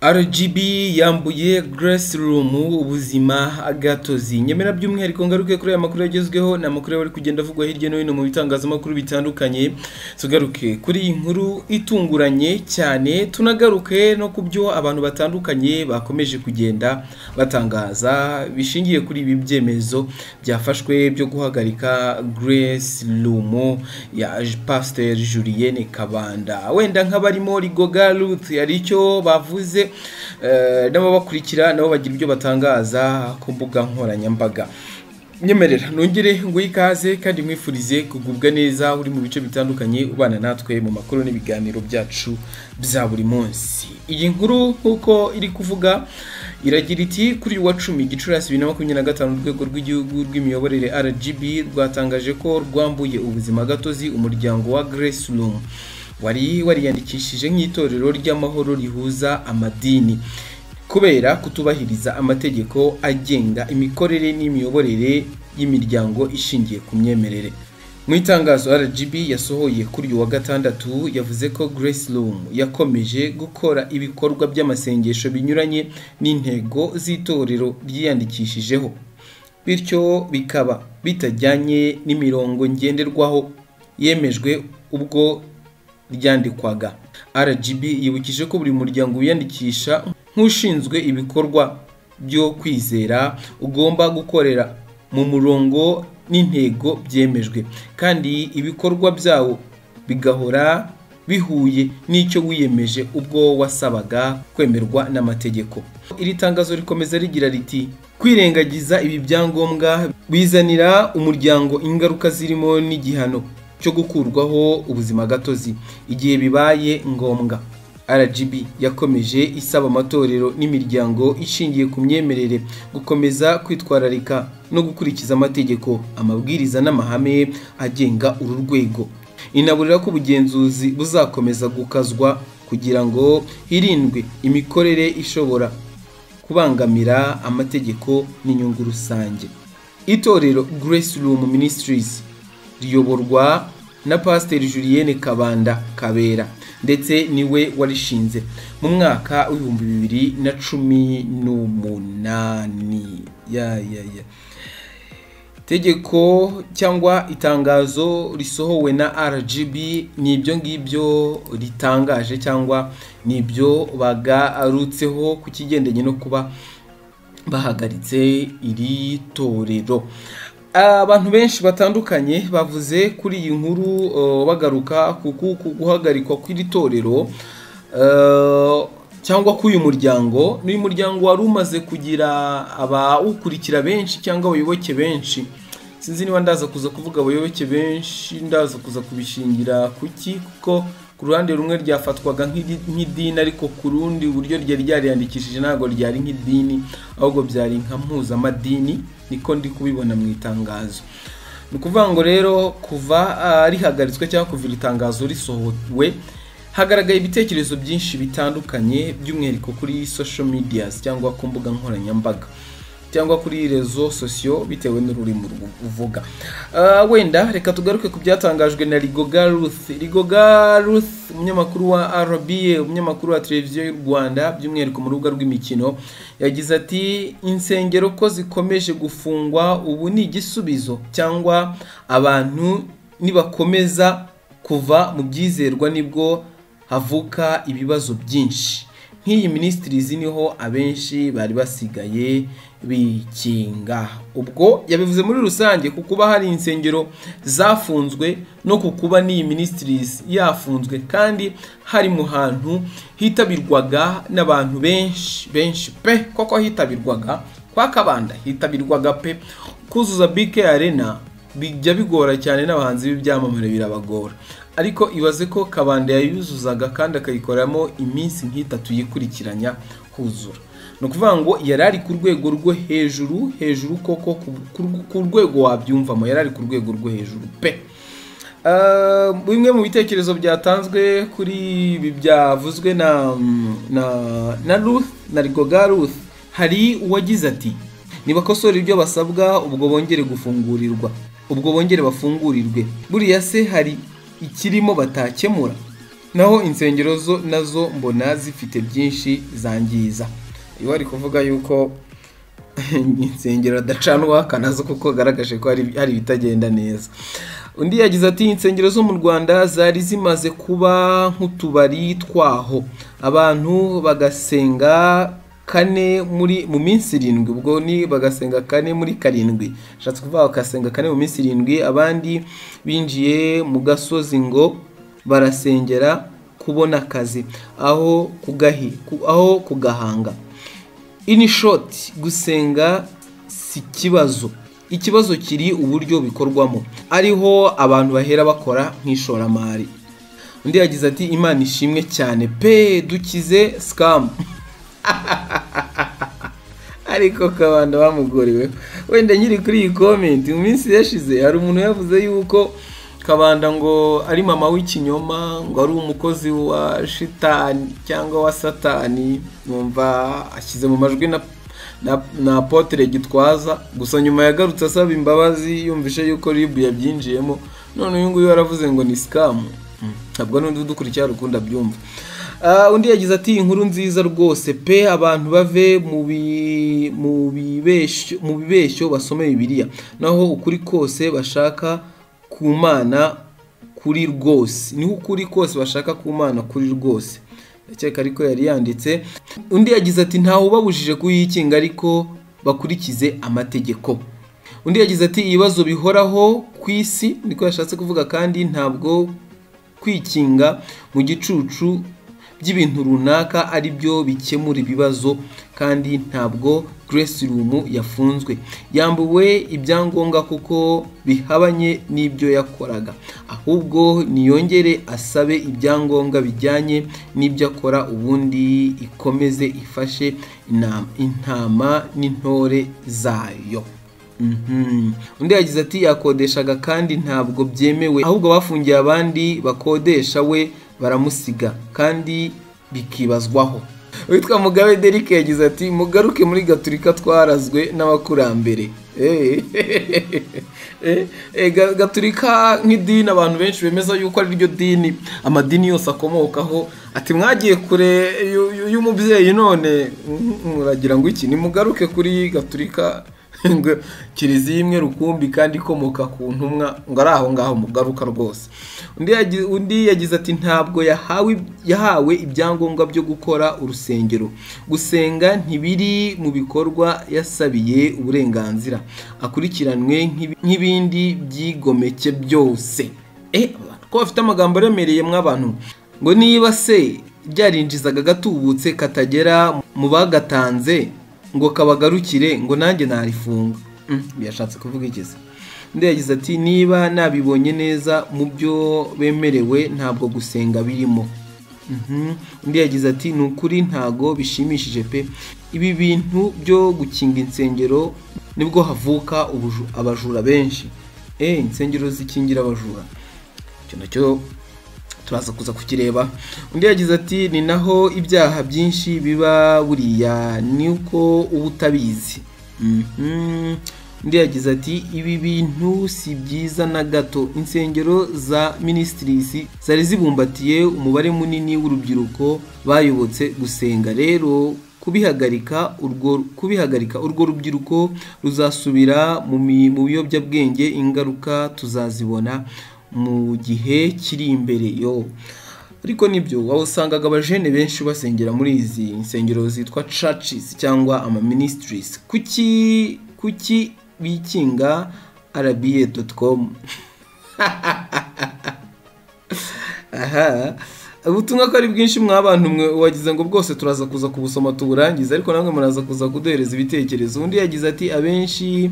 RGB yambuye Grace Room ubuzima gatozi. Nyemera by'umwihariko ngaruke kuri aya makuru yagezweho, ni amakuru bari kugenda avugwa hirya no hino mu bitangazamakuru bitandukanye. Tugaruke kuri iyi nkuru itunguranye cyane, tunagaruke no ku byo abantu batandukanye bakomeje kugenda batangaza bishingiye kuri ibi byemezo byafashwe byo guhagarika Grace Room ya Pasteur Julienne Kabanda. Wenda nk'abarimo Rigoga Ruth hari icyo bavuze, n'ababakurikira nabo bagira ibyo batangaza ku mbuga nkoranyambaga. Nyemerera nongere nguhe ikaze kandi mwifurize kugubwa neza uri mu bice bitandukanye, ubana natwe mu makuru n'ibiganiro byacu bya buri munsi. Iyi nkuru nk'uko iri kuvuga iragira iti: kuri uyu wa 10 Gicurasi 2025, urwego rw'igihugu rw'imiyoborere RGB rwatangaje ko rwambuye ubuzima gatozi umuryango wa Grace Room wari wariyandikishije nk'itorero ry'amahoro rihuza amadini, kubera kutubahiriza amategeko agenga imikorere n'imiyoborere y'imiryango ishingiye ku myemerere. Mu itangazo RGB yasohoye kuri uyu wa gatandatu, yavuze ko Grace Room yakomeje gukora ibikorwa by'amasengesho binyuranye n'intego z'itorero ryiyandikishijeho, bityo bikaba bitajyanye n'imirongo ngenderwaho yemejwe ubwo ryandikwaga. RGB yibukije ko buri muryango wiyandikisha nk'ushinzwe ibikorwa byo kwizera ugomba gukorera mu murongo n'intego byemejwe, kandi ibikorwa byawo bigahora bihuye n'icyo wiyemeje ubwo wasabaga kwemerwa n'amategeko. Iri tangazo rikomeza rigira riti: kwirengagiza ibi byangombwa bizanira umuryango ingaruka zirimo n'igihano cyo gukurwaho ubuzima gatozi igihe bibaye ngombwa. RGB yakomeje isaba amatorero n'imiryango ishingiye ku myemerere gukomeza kwitwararika no gukurikiza amategeko, amabwiriza n'amahame agenga uru rwego. Inaburira ko ubugenzuzi buzakomeza gukazwa kugira ngo hirindwe imikorere ishobora kubangamira amategeko n'inyungu rusange. Itorero Grace Room Ministries riyoborwa na Pasteur Julienne Kabanda Kabera, ndetse niwe warishinze mu mwaka w'2018. Ya Tegeko cyangwa itangazo risohowe na RGB ni ibyo ngibyo ritangaje, cyangwa ni ibyo bagarutseho ku kigendanye no kuba bahagaritse iri torero. Abantu benshi batandukanye bavuze kuri iyi nkuru, bagaruka ku guhagarikwa kw'iri torero cyangwa k'uyu muryango. N'uyu muryango wari umaze kugira abawukurikira benshi cyangwa abayoboke benshi. Sinzi niba ndaza kuza kuvuga abayoboke benshi, ndaza kuza kubishingira kuki, kuko ku ruhande rumwe ryafatwaga nk'idini, ariko ku rundi buryo ryari ryariyandikishije ntabwo ryari nk'idini, ahubwo byari nka mpuzamadini, niko ndi kubibona mu itangazo. Ni ukuvuga ngo rero kuva rihagaritswe cyangwa kuva iri tangazo risohowe, hagaragaye ibitekerezo byinshi bitandukanye, by'umwihariko kuri social medias cyangwa ku mbuga nkoranyambaga cyangwa kuri réseaux sociaux, bitewe n'ururimi uvuga. Wenda reka tugaruke ku byatangajwe na Rigoga Ruth. Rigoga Ruth, umunyamakuru wa RBA, umunyamakuru wa televiziyo y'u Rwanda, by'umwihariko mu rubuga rw'imikino, yagize ati: insengero ko zikomeje gufungwa ubu ni igisubizo, cyangwa abantu nibakomeza kuva mu byizerwa nibwo havuka ibibazo byinshi. Nk'iyi ministries niho abenshi bari basigaye bikinga. Ubwo yabivuze muri rusange ku kuba hari insengero zafunzwe no ku kuba n'iyi ministries yafunzwe, kandi hari mu hantu hitabirwaga n'abantu benshi benshi pe. Koko hitabirwaga kwa Kabanda, hitabirwaga pe. Kuzuza BK Arena bijya bigora cyane, n'abahanzi b'ibyamamare birabagora, ariko ibaze ko Kabanda yayuzuzaga kandi akayikoramo iminsi nk'itatu yikurikiranya huzura. Ni ukuvuga ngo yari ari ku rwego rwo hejuru hejuru koko, ku rwego wabyumvamo, yari ari ku rwego rwo hejuru pe. Bimwe mu bitekerezo byatanzwe kuri ibi byavuzwe na Ruth, na Rigoga Ruth, hari uwagize ati: nibakosora ibyo basabwa, ubwo bongere gufungurirwa, ubwo bongere bafungurirwe. Buriya se hari ikirimo batakemura? Naho insengero zo nazo mbona zifite byinshi zangiza. Iyo ari kuvuga yuko insengero adacana uwaka nazo kuko garagaje ko hari ibitagenda neza. Undi yagize ati insengero zo mu Rwanda zari zimaze kuba nk'utubari twaho, abantu bagasenga kane muri mu minsi 7, ubwo ni bagasenga kane muri 7, ashatse kuvuga bagasenga kane mu minsi 7. Abandi binjiye mu gasozi ngo barasengera kubona akazi aho aho kugahanga. In short, gusenga si kibazo, ikibazo kiri uburyo bikorwamo, ariho abantu bahera bakora nk'ishoramari. Undi yagize ati Imana ishimwe cyane pe, dukize scam. Ariko Kabanda bamugoriwe. Wenda nyiri kuri iyi comment mu minsi yashize hari umuntu yavuze yuko Kabanda ngo ari mama w'ikinyoma, ngo ari umukozi wa shitani cyangwa wa satani, numva ashyize mu majwi na Apotre Gitwaza. Gusa nyuma yagarutse asaba imbabazi yumvishe yuko RIB yabyinjiyemo, none uyu nguyu yaravuze ngo ni scam. Ntabwo n'undi udukurikira rukunda byumva. Undi yagize ati inkuru nziza rwose pe, abantu bave mu bibeshyo basome Bibiliya, naho ukuri kose bashaka kumana kuri rwose, niho ukuri kose bashaka kumana kuri rwose. Ndakeka ariko yari yanditse. Undi yagize ati ntawe ubabujije kuyikinga ariko bakurikize amategeko. Undi yagize ati ibibazo bihoraho ku isi, niko yashatse kuvuga, kandi ntabwo kwikinga mu gicucu by'ibintu runaka ari byo bikemura ibibazo, kandi ntabwo Grace Room yafunzwe, yambuwe ibyangombwa kuko bihabanye n'ibyo yakoraga, ahubwo niyongere asabe ibyangombwa bijyanye n'ibyo akora, ubundi ikomeze ifashe intama n'intore zayo. Undi yagize ati yakodeshaga kandi ntabwo byemewe, ahubwo bafungiye abandi bakodesha we baramusiga kandi bikibazwaho. Witwa Mugabe Derrick yagize ati mugaruke muri Gaturika twarazwe n'abakurambere. Gaturika nk'idini abantu benshi bemeza yuko ari ryo dini amadini yose akomokaho, ati mwagiye kure y'umubyeyi none muragira ngo iki, nimugaruke kuri Gaturika ngo kiliziya imwe rukumbi kandi ikomoka ku ntumwa, ngo ari aho ngaho mugaruka rwose. Undi yagize ati ntabwo yahawe ibyangombwa byo gukora urusengero, gusenga ntibiri mu bikorwa yasabiye uburenganzira, akurikiranwe nk'ibindi byigomeke byose. Ko bafite amagambo aremereye mw'abantu, ngo niba se byarinjizaga gatubutse katagera mu bagatanze ngo kabagarukire, ngo nanjye narifunga. Yashatse kuvuga ikize. Undi yagize ati niba nabibonye neza mu byo bemerewe ntabwo gusenga birimo. Undi yagize ati ni ukuri ntago bishimishije pe, ibi bintu byo gukinga insengero nibwo havuka abajura benshi. Insengero zikingira abajura, icyo nacyo turaza kuza kukireba. Undi yagize ati ni naho ibyaha byinshi biba buriya ni uko uba utabizi. Undi yagize ati ibi bintu si byiza na gato, insengero za ministries zari zibumbatiye umubare munini w'urubyiruko bayobotse gusenga, rero kubihagarika urwo rubyiruko ruzasubira mu biyobyabwenge, ingaruka tuzazibona mu gihe kiri imbere. Yo ariko nibyo wasangaga abajene benshi basengera muri izi insengero zitwa churches cyangwa ama ministries. Kuki bikinga rba.com? Aha ubutumwa ko ari bwinshi mwabantu mwe, wagize ngo bwose turaza kuza kubusoma tuburangiza, ariko namwe muraza kuza kuduhereza ibitekerezo. Undi yagize ati abenshi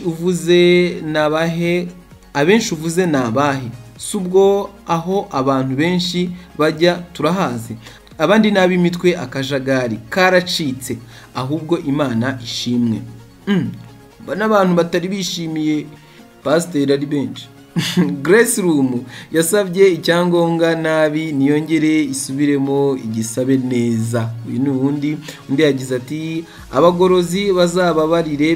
uvuze nabahe, abenshi uvuze nabahe, subwo aho abantu benshi bajya turahazi, abandi nabi imitwe akajagari karacitse, ahubwo Imana ishimwe. Bana abantu batari bishimiye pasiteri ari benshi. Grace Room yasabye icyangombwa nabi, niyongere isubiremo igisabe neza. Uyu ni undi. Undi yagize ati abagorozi bazababarire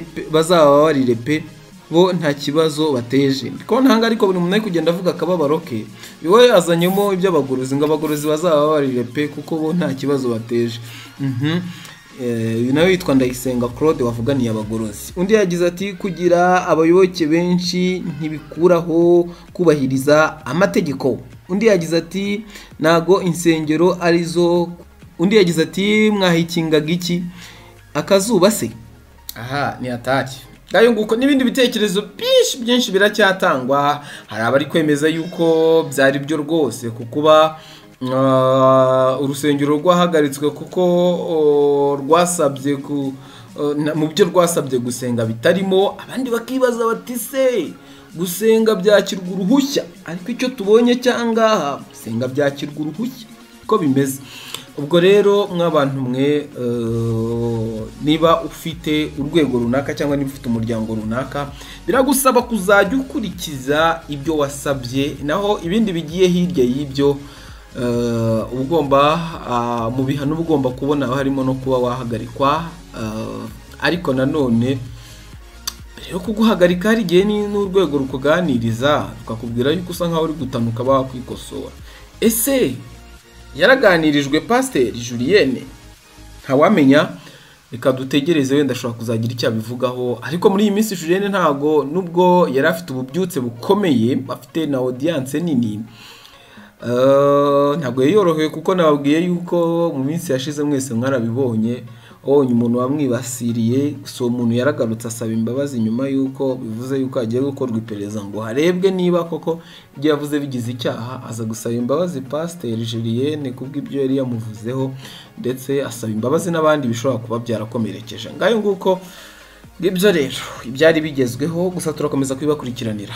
pe bo nta kibazo bateje. Ko ntanga ariko buri muntu ari kugenda avuga akababaro ke. We azanyemo iby'abagorozi ngo abagorozi bazaba barire pe kuko bo nta kibazo bateje. Uyu nawe yitwa Ndayisenga Claude wavuganiye abagorozi. Undi yagize ati kugira abayoboke benshi ntibikuraho kubahiriza amategeko. Undi yagize ati nago insengero arizo. Undi yagize ati mwahikingaga iki akazuba se? Aha ni ataki. Ngayo nguko n'ibindi bitekerezo byinshi byinshi biracyatangwa. Hari abari kwemeza yuko byari byo rwose kukuba urusengero rwahagaritswe kuko rwasabye mu byo rwasabye gusenga bitarimo. Abandi bakibaza bati se gusenga byakirwa uruhushya? Ariko icyo tubonye cyangaha gusenga byakirwa uruhushya ko bimeze. Ubwo rero mw'abantu mwe, niba ufite urwego runaka cyangwa niba ufite umuryango runaka, biragusaba kuzajya ukurikiza ibyo wasabye, naho ibindi bigiye hirya y'ibyo ugomba mu bihano ugomba kubona harimo no kuba wahagarikwa. Ariko nanone rero kuguhagarika hari igihe n'urwego rukuganiriza rukakubwira yuko usa nkaho uri gutanuka bakwikosora. Ese yaraganirijwe Pasiteri Julienne? Ntawamenya, reka dutegereze wenda ashobora kuzagira icyo abivugaho. Ariko muri iyi minsi Julienne ntago, nubwo yari afite ububyutse bukomeye, afite na audience nini, ntabwo yorohewe kuko nababwiye yuko mu minsi yashize mwese mwarabibonye, abonye umuntu wamwibasiriye. Si uwo muntu yaragarutse asaba imbabazi nyuma yuko bivuze yuko hagiye gukorwa iperereza ngo harebwe niba koko ibyo yavuze bigize icyaha. Aza gusaba imbabazi Pasiteri Julienne kubw'ibyo yari yamuvuzeho, ndetse asaba imbabazi n'abandi bishobora kuba byarakomerekeje. Ngayo nguko ngibyo rero ibyari bigezweho, gusa turakomeza kubibakurikiranira.